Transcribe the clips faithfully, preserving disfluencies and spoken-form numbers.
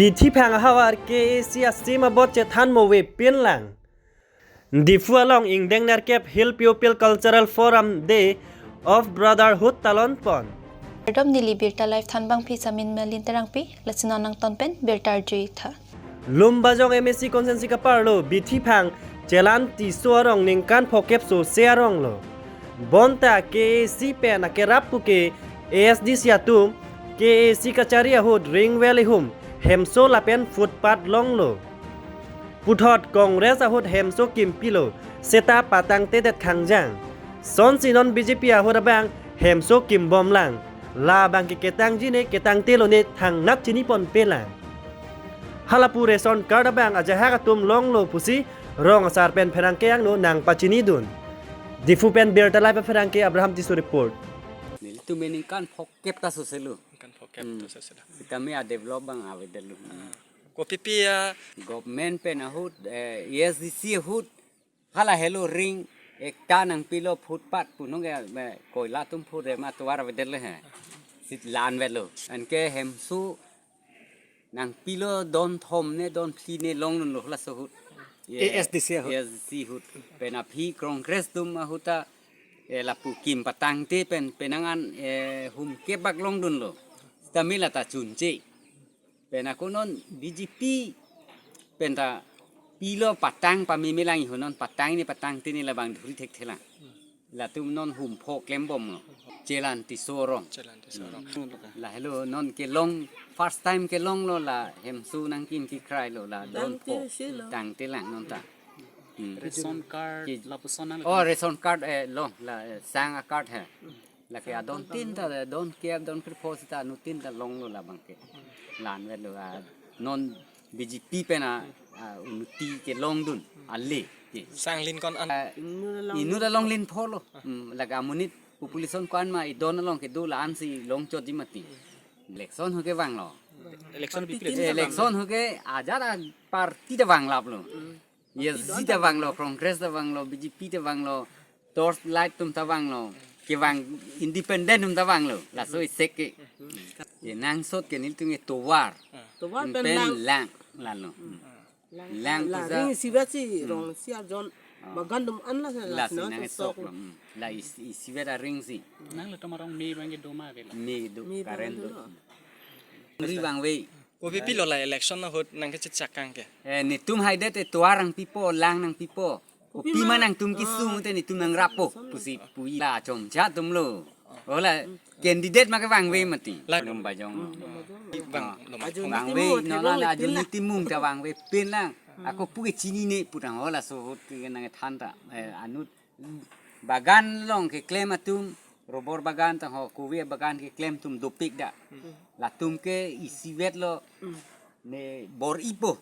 Bithi phang ahavar K A C asim abot chethan move pinlang. Diphu along ingdeng nerkep Hill People Cultural Forum Day of Brotherhood talon pon. Kardom, neli Birta Live thanbangpi Samin Malin Terangpi, lasi non nangton pen birta arjutha. Lumbajong M A C constituency kaparlo Bithi phang Chelan Tisso arong ningkan phokep sose arong lo. Bonta K A C pen akerap puke A S D C atum K A C kachari ahut ring valley hum hemso lapen footpath longlo. Puthot Congress ahut hemso kimpilo, seta patangtedet khangjang. Sonsi non B J P ahut abang hemso kimbomlang. Labang ke ketangji ne ketangtelo ne thangnat chini ponpelang. Halapu ration card abang ajahak atum longlo pusi rong asar pen pherangke angno nangpachinidun. Diphu pen Birta Live pherangke Abraham Tisso report. Nelitum ningkan phokep ta soselo. Ningkan phokep Hmm. ta soselo. Kami a develop abang avedetlo. Kopipi ya? Government pen ahut, eh, A S D C ahut, hala helo ring ekta nangpilo footpath punong ya, eh, koila atum phurre ma tovar avedetlo he. Sit lan velo. Anke hemso nangpilo don thom ne don phli ne longdunlo laso ahut. Ye, A S D C ahut. A S D C ahut. Pen aphi Congress atum ahut ta, eh, lapu kim patangte pen penang an, eh, hum kebak longdunlo. Stamila ta chunche. Pen ako non B J P pen ta pilo patang pamimilang iho non patang ne patangte ne labang dhuri thekthelang. Latum non hum pho klembomlo. Chelan Tisso arong. Chelan Tisso arong. Lahelo non kelong first time kelonglo la hemso nangkim kikrailo la don pho. Tangte silo. Tangtelang non ta. Hmm. Ration card, Ki- lapuson nang Oh, ration card, eh, long, la, eh, sang a card he. Lake adon tin ta, don kep, don krepho seta anut tin ta longlo labang ke. Lan velo a non B J P pen a, a unuti kelongdun ale ke. Sang lin kon an. Ah, inut along lin pholo. Hmm, lake amonit population ko-an ma idon along kedo la-ansi longchotji mati. Election ho kevanglo. Election Party bipli tin ta election ho ke ajat a party ta vanglaplo. Yes, si ta vanglo, Congress ta vanglo, B J P ta vanglo, torch light atum ta vanglo, kevang independent atum ta vanglo, laso isek ke. Ye nangsot ke nelitum ke tovar. Tovar pen pen lang. Lang, lalo. Lang. Lang La puja. Ring isivet si, Hmm. rong si arjon, Ah. bagan atum an la sa, la Lasi si nang nang sok sok lo. Hmm. La is-, isivet aring si. Nang le tomar rong me bang ke doma ke la. Me do, Me current bang do. do. Ri vangve. Kopi pilo la election ahut nangkechechak kang ke? Eh, netum haidet e tovar nangpipo, lang nangpipo. Kopi Kopi ma ma nangtum kisung Ah. te netum nangrapo. Pusi pui la chomcha atum lo. Ola candidate ma kevangve mati. La Lumbajong. Bang, Ah. Ajo Vangve Niti Mung non la ipin ajo la. Niti Mung ta vangve pin lang. Ako pu kechinine pu tang ho laso ahut ke nangthan ta. Eh, anut bagan along keklem atum, rubber bagan tang ho, kove bagan keklem atum dopik da. Latum ke isivet lo Hmm. ne bor-ipo.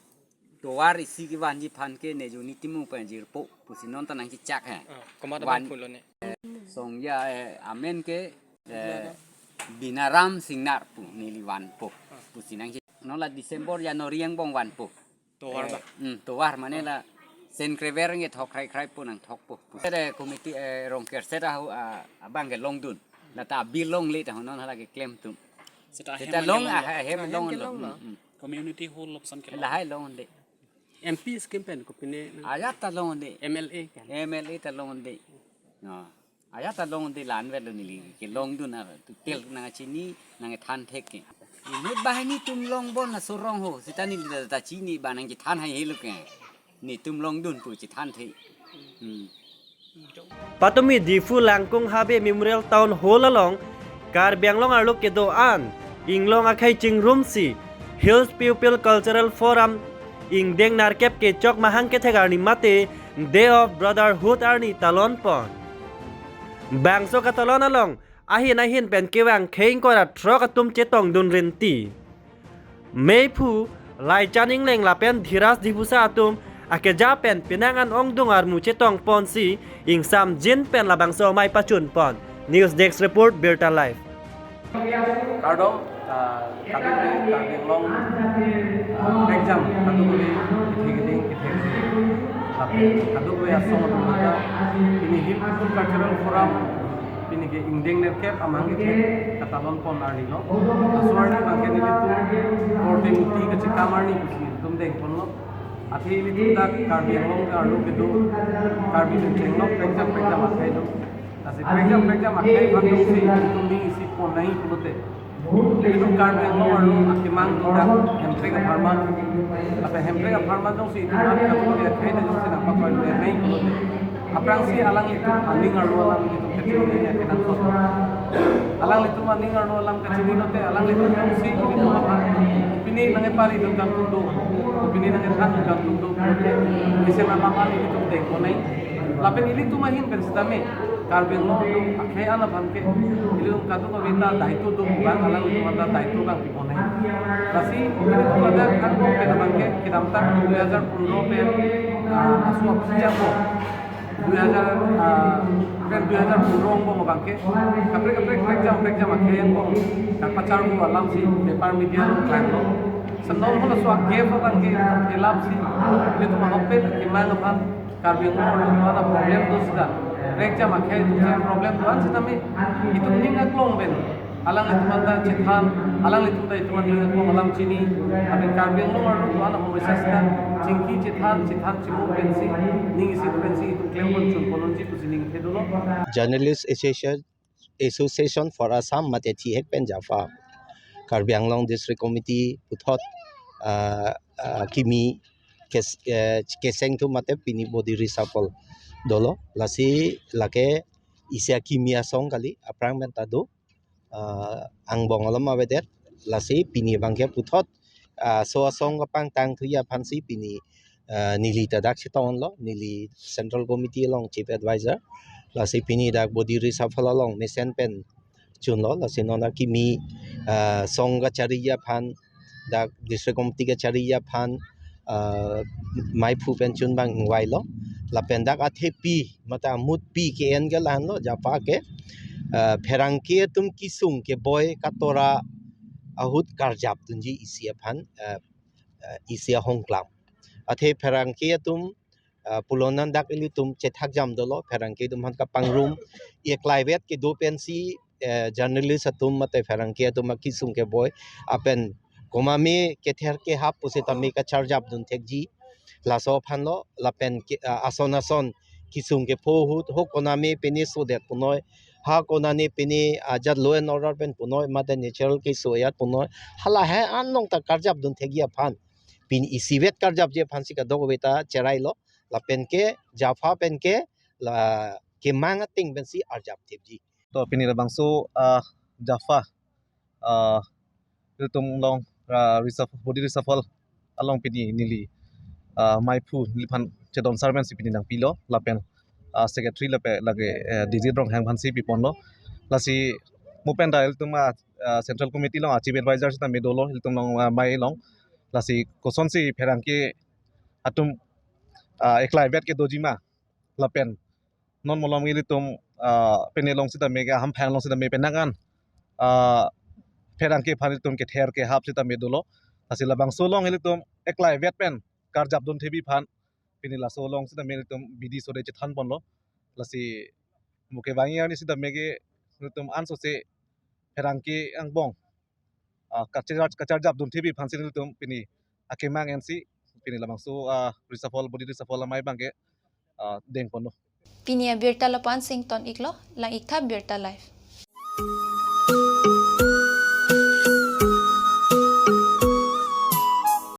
Tovar isi kevanji aphan ke ne ajo Niti Mung pen jirpo. Pusi non ta nangkechak he. Ah, komat Van- abang pulo ne. Songja, eh, amen ke, eh, Binaram Singnar pu neli vanpo. Pusi nangke-, non la December, January angbong vanpo. Tovar Eh, ba? Hmm, tovar mane la Sen Krever nge thok krai krai po nangthokpo. Pusi de committee, eh, Rongkerset ahu, ah, abang kelongdun. La ta bill longle ta non hala keklem atum. Seta Seta hem long, kelong ah, lo. hem Hem long kelong lo. lo. Hmm, hmm. Community hall lapuson kelong. Lahai longde. M P scheme pen kopine nang Ajat ta longde. M L A kan. M L A ta longde. No. Ajat ta longde, lan velo neli kelongdun a tu tel nangchini nangthan thek ke. Inut banghini atum longbom laso arong ho, seta neli ta chini ba nangchethan haihelo ke. Netum longdun pu chethan the. Hmm. Patumi Diphu Langkung Habe Memorial Town Hall along Karbi Anglong arlo kedo-an inglong akhei chingrumsi Hills People Cultural Forum ingdeng nerkep kechok mahang kethek arni mate Day of Brotherhood arni talon pon. Bangso katalon along ahin ahin pen kevang khei ingkoi ra throk atum chetongdun rinti. Meiphu Laichan Engleng lapen Dhiraj Diphusa atum akeja pen penang an ongdung armu chetong ponsi ingsamjin pen labangso amei pachun pon. News Desk Report, Birta Live. Kardom, ah, kadokave Karbi Anglong, ah, exam, kadokave kethe keding, kethe keding. Lapen kadokave asong atum kata, pini Hill People Cultural Forum, Pini ke ingdeng nerkep amahang kethek katalon pon arni lo. Laso arni abangke nelitum korte muti kachekam arni pusi nelitum dengponlo. Athe nelitum dak Karbi Anglong ke arlo kedo Karbi Anglong prekjam prekjam akhei do. Lasi prekjam prekjam akhei aphan jongsi nelitum ning isi pon nangji pulote, nelitum Karbi Anglong arlo akemang atum dak Hemprek apharman. Lapen Hemprek apharman jongsi itum an katuria akhei ta jongsi nangpaklangdun nangji pulote, aphrangsi alanglitum aning arlo alam nelitum kachini nangji akenangsot. Alanglitum aning arlo alam kachini lote, alanglitum jongsi nelitum aphan kopine nangkeparidun kangtung do, kopine nangkethandun kangtung do pulote, isi alam aphan nelitum dengpon nangji. Lapen ilitum ahin pen sitame Karbi Anglong atum akhei an aphan ke ilitum kadokave ta daito do, bang alanglitum aphan ta daito bang pipon nangji. Lasi ilitum ladak angbong pen abangke kedamtang dui hajar pondro pen, ah, aso aphi angbong, dui hajar, ah, pen dui hajar pondro angbong abangke kaprek kaprek prekjam prekjam akhei angbong kapacharvo alamsi bepar media along klanglo. Sandong halaso a-gap abangke ilitum fill up si ilitum ahok pen akemang aphan Karbi Anglong arlo do-an a-problem do sita, prekjam akhei atum si problem do-an sitame itum ning aklong pen alanglitum anta chethan, alanglitum ta itum an ning aklong alam chini, lapen Karbi Anglong arlo do-an ahomoi sasta chingki chethan, chethan chimuk pensi, ning isi pensi itum klempon chunpon unji pusi ning thedolo. Journalist Association, Association for Assam mate thihek pen JAFA, Karbi Anglong District Committee puthot, ah, ah, kimi kes-, eh, keseng thu mate pini body reshuffle dolo. Lasi lake isi akimi asong kali, aphrang pen ta do, ah, angbong alom avedet. Lasi pini abangke puthot, ah, so asong kapangtang thuji aphansi pini, ah, neli ta dak chetonglo, neli Central Committee along Chief Advisor. Lasi pini dak body reshuffle along mesen pen chunlo, lasi non akimi, ah, song kachariji aphan, dak District Committee kachariji aphan, ah, maiphu pen chun bang ingvailo. Lapen dak athepi mate amutpi ke-en ke lahenlo, JAFA ke, ah, pherangke atum kesung keboi katora ahut karjapdunji isi aphan, ah, ah, isi ahongklam. Athe pherangke atum, ah, pulonan dak ilitum chethakjam dolo, pherangke atum aphan kapangrum, eklaivet kedo pensi, eh, journalist atum mate pherangke atum akesung keboi apen komatne kether kehap pusitame kacharjapdun thekji. Laso aphanlo, lapen ke, ah, ason ason kesung kepho ahut, ho konatne pine sodet punoi, ha konatne pine ajat law and order pen punoi, mate natural case so ajat punoi, hala he an along ta karjapdun thekji aphan, pini isivet karjapji aphansi kadokave ta cherailo. Lapen ke JAFA pen ke la kemang ateng pensi arjap thepji. To pini labangso, ah, JAFA, ah, ilitum along, ah, reshuffle, body reshuffle along pini neli, ah, maiphu neliphan chedon sar pensi pini nangpilo, lapen, ah, secretary lapen lake, eh, Digit Ronghang aphansi piponlo. Lasi mo pen ta ilitum, ah, ah, Central Committee along, ah, Chief Advisor sitame dolo, ilitum along, ah, mai along. Lasi kosonsi pherangke atum, ah, eklaivet kedoji ma, lapen non malom ilitum, ah, pine along sitame ke, ahamphang along sitame penang an, ah, pherangke aphan ilitum kether kehap sitame dolo. Lasi labangso along ilitum eklaivet pen karjapdun thepji aphan pini laso along sitame ilitum bidi sode chethanponlo. Lasi mo kevangji arni sitame ke ilitum ansose pherangke angbong, ah, kachar-, kacharjapdun thepji aphansi ilitum pini akemang ensi pini labangso, ah, reshuffle, body reshuffle amei abangke, ah, dengponlo. Pini abirta lapu-an si ington iklo, lang-ik tha Birta Live.